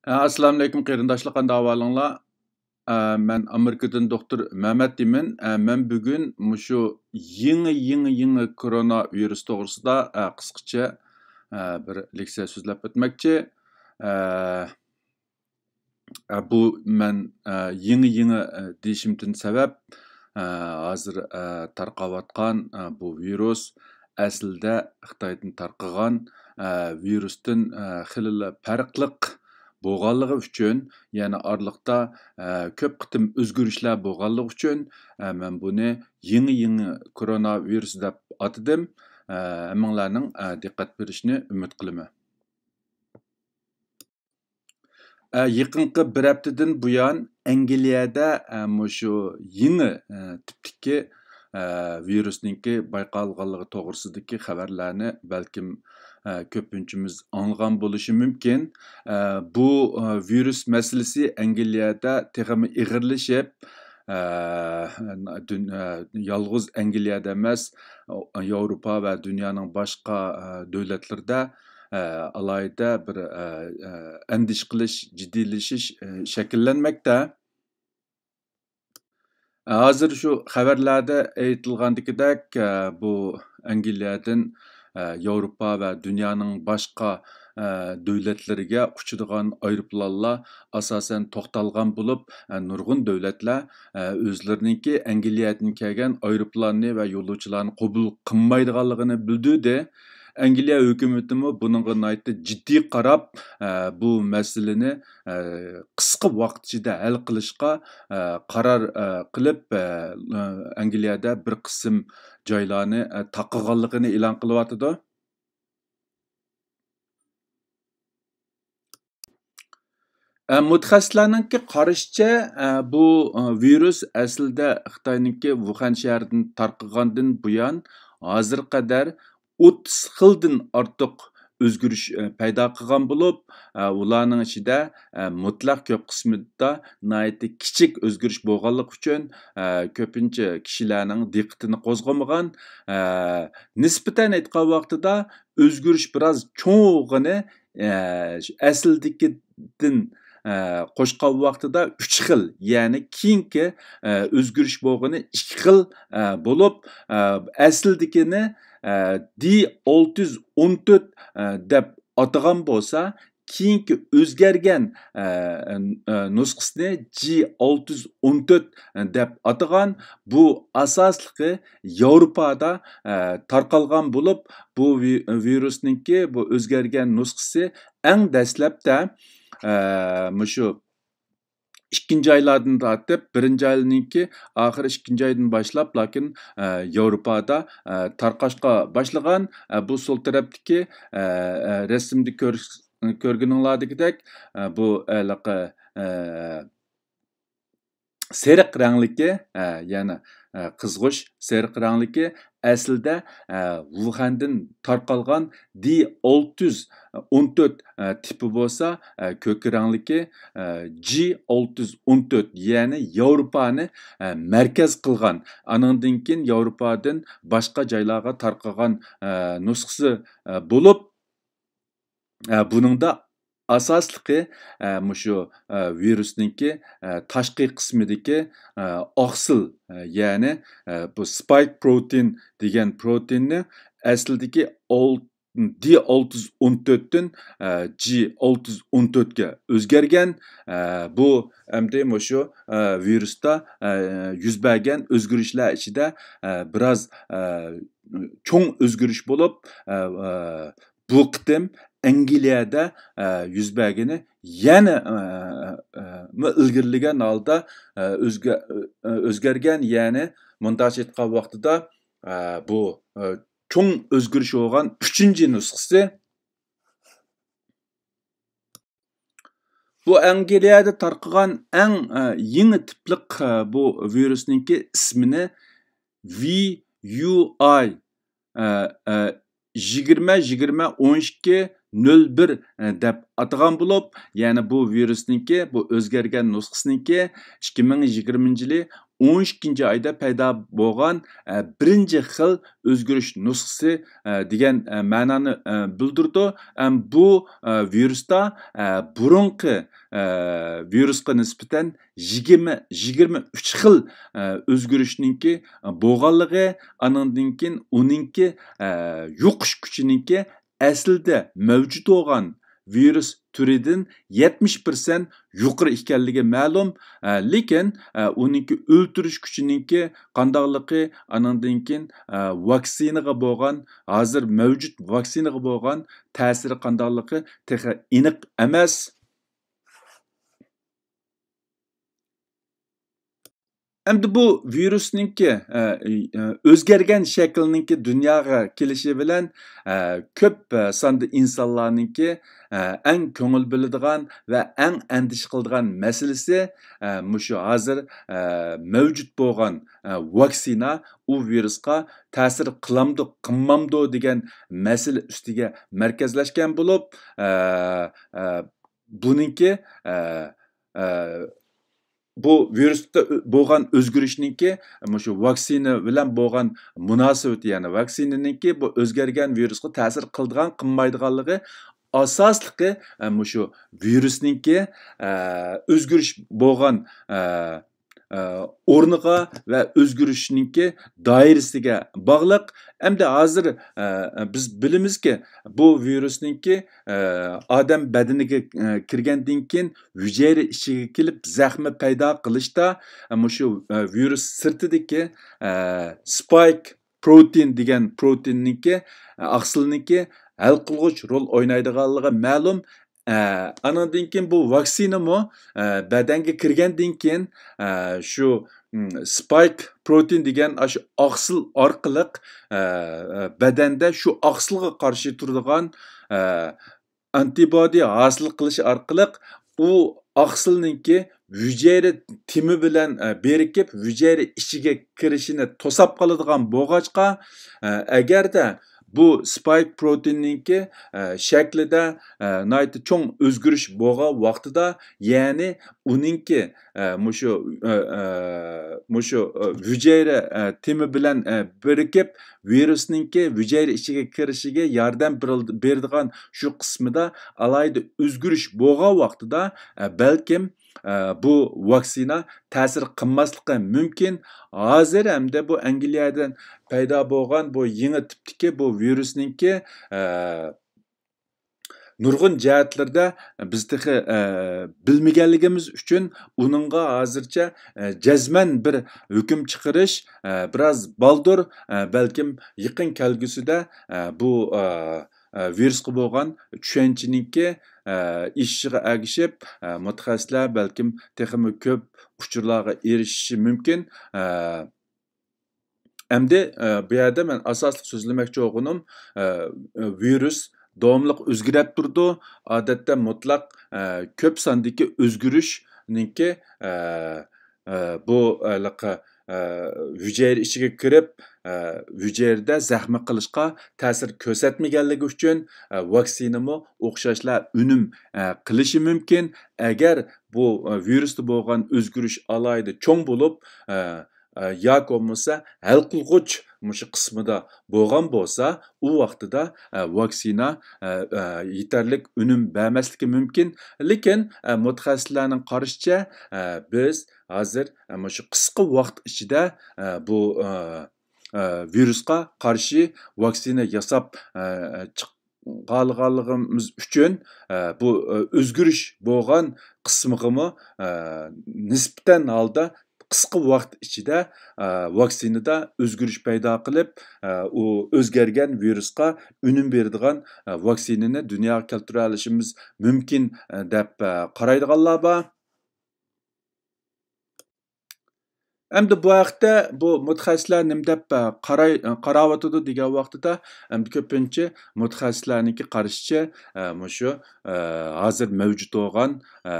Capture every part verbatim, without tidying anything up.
ئەسسالامۇئەلەيكۇم قېرىنداشلار، قانداق ئەھۋالىڭلار؟ ئە، مەن ئامېرىكىدىن دوختۇر مەمەت دېيمەن. ئە، مەن بۈگۈن مۇشۇ يېڭى، يېڭى، يېڭى كورونا ۋىرۇس توغرىسىدا، ئە، قىسقىچە، ئە، بىر لېكسىيە سۆزلەپ ئۆتمەكچى. ئە، ئە، بۇ مەن، ئە، يېڭى، يېڭى، ئە، دېيىشىمدىن سەۋەب، ئە، ھازىر، ئە، تارقاۋاتقان، ئە، بۇ ۋىرۇس ئەسلىدە خىتايدىن تارقىغان، ئە، ۋىرۇستىن، ئە، خېلىلا پەرقلىق بولغانلىقى ئۈچۈن، يەنى ئارىلىقتا، ئە، كۆپ قېتىم ئۆزگىرىشلەر بولغانلىقى ئۈچۈن، ئە، مەن بۇنى يېڭى، يېڭى كورونا ۋىرۇس دەپ ئاتىدىم. ئە، ھەممىڭلارنىڭ، ئە، دىققەت بېرىشىنى ئۈمىد قىلىمەن. ئە، يېقىنقى بىر ھەپتىدىن بۇيان ئەنگلىيەدە، ئە، مۇشۇ يېڭى، ئە، تىپتىكى، ئە، ۋىرۇسنىڭكى بايقالغانلىقى توغرىسىدىكى خەۋەرلەرنى بەلكىم، ئە، كۆپىنچىمىز ئاڭلىغان بولۇشى مۇمكىن. ئە، بۇ، ئە، ۋىرۇس مەسىلىسى ئەنگلىيەدە تېخىمۇ ئېغىرلىشىپ، ئە، دۈن-، ئە، يالغۇز ئەنگلىيەدە ئەمەس، ياۋروپا ۋە دۇنيانىڭ باشقا، ئە، دۆلەتلىرىدە ئە، ئالاھىدە بىر، ئە، ئە، ئەندىشە قىلىش، جىددىيلىشىش، ئە، شەكىللەنمەكتە. ھازىر شۇ خەۋەرلەردە ئېيتىلغاندىكىدەك، ئە، بۇ ئەنگلىيەدىن، ئە، ياۋروپا ۋە دۇنيانىڭ باشقا، ئە، دۆلەتلىرىگە ئۇچىدىغان ئايروپىلانلار ئاساسەن توختالغان بولۇپ، ئە، نۇرغۇن دۆلەتلەر، ئە، ئۆزلىرىنىڭكى ئەنگلىيەدىن كەلگەن ئايروپىلاننى ۋە يولۇچىلارنى قوبۇل قىلمايدىغانلىقىنى بىلدۈردى. ئەنگلىيە ھۆكۈمىتىمۇ بۇنىڭغا ناھايىتى جىددىي قاراپ، ئە، بۇ مەسىلىنى، ئە، قىسقا ۋاقىت ئىچىدە ھەل قىلىشقا، ئە، قارار، ئە، قىلىپ، ئە، ئەنگلىيەدە بىر قىسىم جايلارنى، ئە، تاقىغانلىقىنى ئېلان قىلىۋاتىدۇ. ئە، مۇتەخەسسىسلەرنىڭكى قارىشىچە، ئە، بۇ، ئە، ۋىرۇس ئەسلىدە خىتاينىڭكى ۋۇخەن شەھىرىدىن تارقىغاندىن بۇيان ھازىرغا قەدەر ئوتتۇز خىلدىن ئارتۇق ئۆزگىرىش، ئە، پەيدا قىلغان بولۇپ، ئە، ئۇلارنىڭ ئىچىدە، ئە، مۇتلەق كۆپ قىسمىدا ناھايىتى كىچىك ئۆزگىرىش بولغانلىقى ئۈچۈن، ئە، كۆپىنچە كىشىلەرنىڭ دىققىتىنى قوزغىمىغان. ئە، نىسبەتەن ئېيتقان ۋاقتىدا ئۆزگىرىش بىراز چوڭ بولغىنى، ئە، ئەسلىدىكىدىن، ئە، قوشقان ۋاقتىدا ئۈچ خىل، يەنى كېيىنكى، ئە، ئۆزگىرىش بولغىنى ئىككى خىل، ئە، بولۇپ، ئە، ئەسلىدىكىنى، ئە، دى ئالتە يۈز ئون تۆت، ئە، دەپ ئاتىغان بولسا، كېيىنكى ئۆزگەرگەن، ئە، ئە، نۇسخىسىنى جى ئالتە يۈز ئون تۆت دەپ ئاتىغان. بۇ ئاساسلىقى ياۋروپادا، ئە، تارقالغان بولۇپ، بۇ ۋى-، ۋىرۇسنىڭكى بۇ ئۆزگەرگەن نۇسخىسى ئەڭ دەسلەپتە، ئە، مۇشۇ ئىككىنچى ئايلاردىن تارتىپ، بىرىنچى ئاينىڭكى ئاخىرى ئىككىنچى ئايدىن باشلاپ، لېكىن، ئە، ياۋروپادا، ئە، تارقاشقا باشلىغان. ئە، بۇ سول تەرەپتىكى، ئە، ئە، رەسىمدە كۆر-، كۆرگىنىڭلاردىكىدەك، ئە، بۇ ھېلىقى، ئە، سېرىق رەڭلىكى، ئە، يەنى، ئە، قىزغۇچ سېرىق رەڭلىكى ئەسلىدە، ئە، ۋۇخەندىن تارقالغان دى ئالتە يۈز ئون تۆت، ئە، تىپى بولسا، ئە، كۆك رەڭلىكى، ئە، جى ئالتە يۈز ئون تۆت، يەنى ياۋروپانى، ئە، مەركەز قىلغان، ئانىڭدىن كېيىن ياۋروپادىن باشقا جايلارغا تارقىغان، ئە، نۇسخىسى، ئە، بولۇپ، ئە، بۇنىڭدا ئاساسلىقى، ئە، مۇشۇ، ئە، ۋىرۇسنىڭكى، ئە، تاشقى قىسمىدىكى، ئە، ئاقسىل، ئە، يەنى، ئە، بۇ سپايك پروتېئىن دېگەن پروتېئىننى ئەسلىدىكى ئال-، دى ئالتە يۈز ئون تۆتتىن، ئە، جى ئالتە يۈز ئون تۆتكە ئۆزگەرگەن. ئە، بۇ ئەمدى مۇشۇ، ئە، ۋىرۇستا، ئە، يۈز بەرگەن ئۆزگىرىشلەر ئىچىدە، ئە، بىراز، ئە، چوڭ ئۆزگىرىش بولۇپ، ئە، ئە، بۇ قېتىم ئەنگلىيەدە، ئە، يۈز بەرگىنى يەنە، ئە، ئە، ئە، ئىلگىرىلىگەن ھالدا، ئە، ئۆزگە-، ئە، ئۆزگەرگەن، يەنى مۇنداقچە ئېيتقان ۋاقتىدا، ئە، بۇ، ئە، چوڭ ئۆزگىرىش بولغان ئۈچىنچى نۇسخىسى. بۇ ئەنگلىيەدە تارقىغان ئەڭ، ئە، يېڭى تىپلىق، ئە، بۇ ۋىرۇسنىڭكى ئىسمىنى ۋى يۇ ئاي، ئە، ئە، يىگىرمە يىگىرمە ئون ئىككى نۆل بىر، ئە، دەپ ئاتىغان بولۇپ، يەنى بۇ ۋىرۇسنىڭكى، بۇ ئۆزگەرگەن نۇسخىسىنىڭكى ئىككى مىڭ يىگىرمىنچى يىلى ئون ئىككىنچى ئايدا پەيدا بولغان، ئە، بىرىنچى خىل ئۆزگىرىش نۇسخىسى، ئە، دېگەن، ئە، مەنانى، ئە، بىلدۈرىدۇ. ئەم، بۇ، ئە، ۋىرۇستا، ئە، بۇرۇنقى، ئە، ۋىرۇسقا نىسبەتەن يىگىرمە، يىگىرمە ئۈچ خىل، ئە، ئۆزگىرىشنىڭكى بولغانلىقى، ئانىڭدىن كېيىن ئۇنىڭكى، ئە، يۇقۇش كۈچىنىڭكى ئەسلىدە مەۋجۇت بولغان ۋىرۇس تۈرىدىن يەتمىش پىرسەنت يۇقىرى ئىكەنلىكى مەلۇم. ئە، لېكىن، ئە، ئۇنىڭكى ئۆلتۈرۈش كۈچىنىڭكى قانداقلىقى، ئانىڭدىن كېيىن، ئە، ۋاكسىنىغا بولغان، ھازىر مەۋجۇت ۋاكسىنىغا بولغان تەسىرى قانداقلىقى تېخى ئېنىق ئەمەس. ئەمدى بۇ ۋىرۇسنىڭكى، ئە، ئە، ئۆزگەرگەن شەكلىنىڭكى دۇنياغا كېلىشى بىلەن، ئە، كۆپ، ئە، ساندا ئىنسانلارنىڭكى، ئە، ئەڭ كۆڭۈل بۆلىدىغان ۋە ئەڭ ئەندىشە قىلىدىغان مەسىلىسى، ئە، مۇشۇ ھازىر، ئە، مەۋجۇت بولغان، ئە، ۋاكسىنا ئۇ ۋىرۇسقا تەسىر قىلامدۇ، قىلمامدۇ دېگەن مەسىلە ئۈستىگە مەركەزلەشكەن بولۇپ، ئە، ئە، بۇنىڭكى، ئە، ئە، بۇ ۋىرۇستا ئۆ-، بولغان ئۆزگىرىشنىڭكى مۇشۇ ۋاكسىنا بىلەن بولغان مۇناسىۋىتى، يەنى ۋاكسىنىنىڭكى بۇ ئۆزگەرگەن ۋىرۇسقا تەسىر قىلىدىغان، قىلمايدىغانلىقى ئاساسلىقى، ئە، مۇشۇ ۋىرۇسنىڭكى، ئە، ئۆزگىرىش بولغان، ئە، ئە، ئورنىغا ۋە ئۆزگىرىشنىڭكى دائىرىسىگە باغلىق. ئەمدى ھازىر، ئە، بىز بىلىمىزكى، بۇ ۋىرۇسنىڭكى، ئە، ئادەم بەدىنىگە، ئە، كىرگەندىن كېيىن ھۈجەيرە ئىچىگە كېلىپ زەخمە پەيدا قىلىشتا، ئە، مۇشۇ، ئە، ۋىرۇس سىرتىدىكى، ئە، سپايك پروتېين دېگەن پروتېيننىڭكى، ئە، ئاقسىلنىڭكى ھەل قىلغۇچ رول ئوينايدىغانلىقى مەلۇم. ئە، ئانىڭدىن كېيىن بۇ ۋاكسىنىمۇ، ئە، بەدەنگە كىرگەندىن كېيىن، ئە، شۇ، م، سپايك پروتېين دېگەن ئاشۇ ئاقسىل ئارقىلىق، ئە، ئە، بەدەندە شۇ ئاقسىلغا قارشى تۇرىدىغان، ئە، ئانتىبودى ھاسىل قىلىش ئارقىلىق ئۇ ئاقسىلنىڭكى ھۈجەيرە تېمى بىلەن، ئە، بىرىكىپ، ھۈجەيرە ئىچىگە كىرىشىنى توساپ قالىدىغان بولغاچقا، ئە، ئەگەردە بۇ سپايك پروتېيننىڭكى، ئە، شەكلىدە، ئە، ناھايىتى چوڭ ئۆزگىرىش بولغان ۋاقتىدا، يەنى ئۇنىڭكى، ئە، مۇشۇ، ئە، ئە، مۇشۇ، ئە، ھۈجەيرە، ئە، تېمى بىلەن، ئە، بىرىكىپ، ۋىرۇسنىڭكى ھۈجەيرە ئىچىگە كىرىشىگە ياردەم بېرىل-، بېرىدىغان شۇ قىسمىدا ئالاھىدە ئۆزگىرىش بولغان ۋاقتىدا، ئە، بەلكىم، ئە، بۇ ۋاكسىنا تەسىر قىلماسلىقى مۇمكىن. ھازىر ھەمدە بۇ ئەنگلىيەدىن پەيدا بولغان بۇ يېڭى تىپتىكى بۇ ۋىرۇسنىڭكى، ئە، نۇرغۇن جەھەتلىرىدە بىز تېخى، ئە، بىلمىگەنلىكىمىز ئۈچۈن ئۇنىڭغا ھازىرچە، ئە، جەزمەن بىر ھۆكۈم چىقىرىش، ئە، بىراز بالدۇر، ئە، بەلكىم يېقىن كەلگۈسىدە، ئە، بۇ، ئە، ئە، ۋىرۇسقا بولغان چۈشەنچىنىڭكى، ئە، ئېشىشىغا ئەگىشىپ، ئە، مۇتەخەسسىسلەر بەلكىم تېخىمۇ كۆپ ئۇچۇرلارغا ئېرىشىشى مۇمكىن. ئە، ئەمدى، ئە، بۇ يەردە مەن ئاساسلىق سۆزلىمەكچى بولغىنىم، ئە، ۋىرۇس داۋاملىق ئۆزگىرەپ تۇرىدۇ. ئادەتتە مۇتلەق، ئە، كۆپ ساندىكى ئۆزگىرىشنىڭكى، ئە، ئە، بۇ، ھېلىقى، ئە، ھۈجەيرە ئىچىگە كىرىپ، ئە، ھۈجەيرىدە زەخمە قىلىشقا تەسىر كۆرسەتمىگەنلىكى ئۈچۈن، ئە، ۋاكسىنىمۇ ئوخشاشلا ئۈنۈم، ئە، قىلىشى مۇمكىن. ئەگەر بۇ، ئە، ۋىرۇستا بولغان ئۆزگىرىش ئالاھىدە چوڭ بولۇپ، ئە، ئە، ياكى بولمىسا ھەل قىلغۇچ مۇشۇ قىسمىدا بولغان بولسا، ئۇ ۋاقتىدا، ئە، ۋاكسىنا، ئە، ئە، يېتەرلىك ئۈنۈم بەرمەسلىكى مۇمكىن. لېكىن، ئە، مۇتەخەسسىسلەرنىڭ قارىشىچە، ئە، بىز ھازىر، ئە، مۇشۇ قىسقا ۋاقىت ئىچىدە، ئە، بۇ، ئە، ئە، ۋىرۇسقا قارشى ۋاكسىنا ياساپ، ئە، چىق-، قالغانلىقىمىز ئۈچۈن، ئە، بۇ، ئە، ئۆزگىرىش بولغان قىسمىغىمۇ، ئە، نىسبەتەن ھالدا قىسقا ۋاقىت ئىچىدە، ئە، ۋاكسىنىدا ئۆزگىرىش پەيدا قىلىپ، ئە، ئۇ ئۆزگەرگەن ۋىرۇسقا ئۈنۈم بېرىدىغان، ئە، ۋاكسىنىنى دۇنياغا كەلتۈرەلىشىمىز مۇمكىن، ئە، دەپ، ئە، قارايدىغانلار بار. ئەمدى بۇ ھەقتە بۇ مۇتەخەسسىسلەر نېمە دەپ، ئە، قاراي-، ئە، قاراۋاتىدۇ دېگەن ۋاقتىدا، ئەمدى كۆپىنچە مۇتەخەسسىسلەرنىڭكى قارىشىچە، ئە، مۇشۇ، ئە، ھازىر مەۋجۇت بولغان، ئە،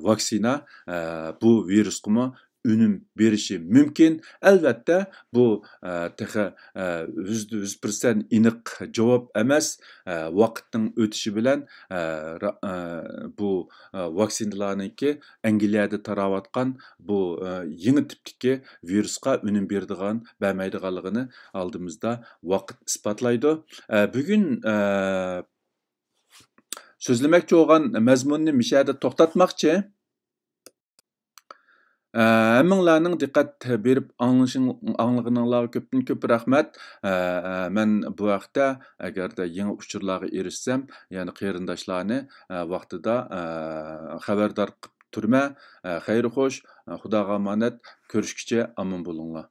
ۋاكسىنا، ئە، بۇ ۋىرۇسقىمۇ ئۈنۈم بېرىشى مۇمكىن. ئەلۋەتتە، بۇ، ئە، تېخى، ئە، يۈزدە يۈز پىرسەنت ئېنىق جاۋاب ئەمەس. ئە، ۋاقىتنىڭ ئۆتۈشى بىلەن، ئە، را-، ئە، بۇ، ئە، ۋاكسىنىلارنىڭكى ئەنگلىيەدە تاراۋاتقان بۇ، ئە، يېڭى تىپتىكى ۋىرۇسقا ئۈنۈم بېرىدىغان، بەرمەيدىغانلىقىنى ئالدىمىزدا ۋاقىت ئىسپاتلايدۇ. ئە، بۈگۈن، ئە، سۆزلىمەكچى بولغان مەزمۇننى مىشەدە توختاتماقچى. ئە، ھەممىڭلارنىڭ دىققەت بېرىپ ئاڭلىشىڭ-، ئاڭلىغىنىڭلارغا كۆپتىن كۆپ رەھمەت. ئە، ئە، مەن بۇ ھەقتە ئەگەردە يېڭى ئۇچۇرلارغا ئېرىشسەم، يەنە قېرىنداشلارنى، ئە، ۋاقتىدا، ئە، خەۋەردار قىلىپ تۇرىمەن. ئە، خەير خوش، ئە، خۇداغا ئامانەت، كۆرۈشكىچە ئامان بولۇڭلار.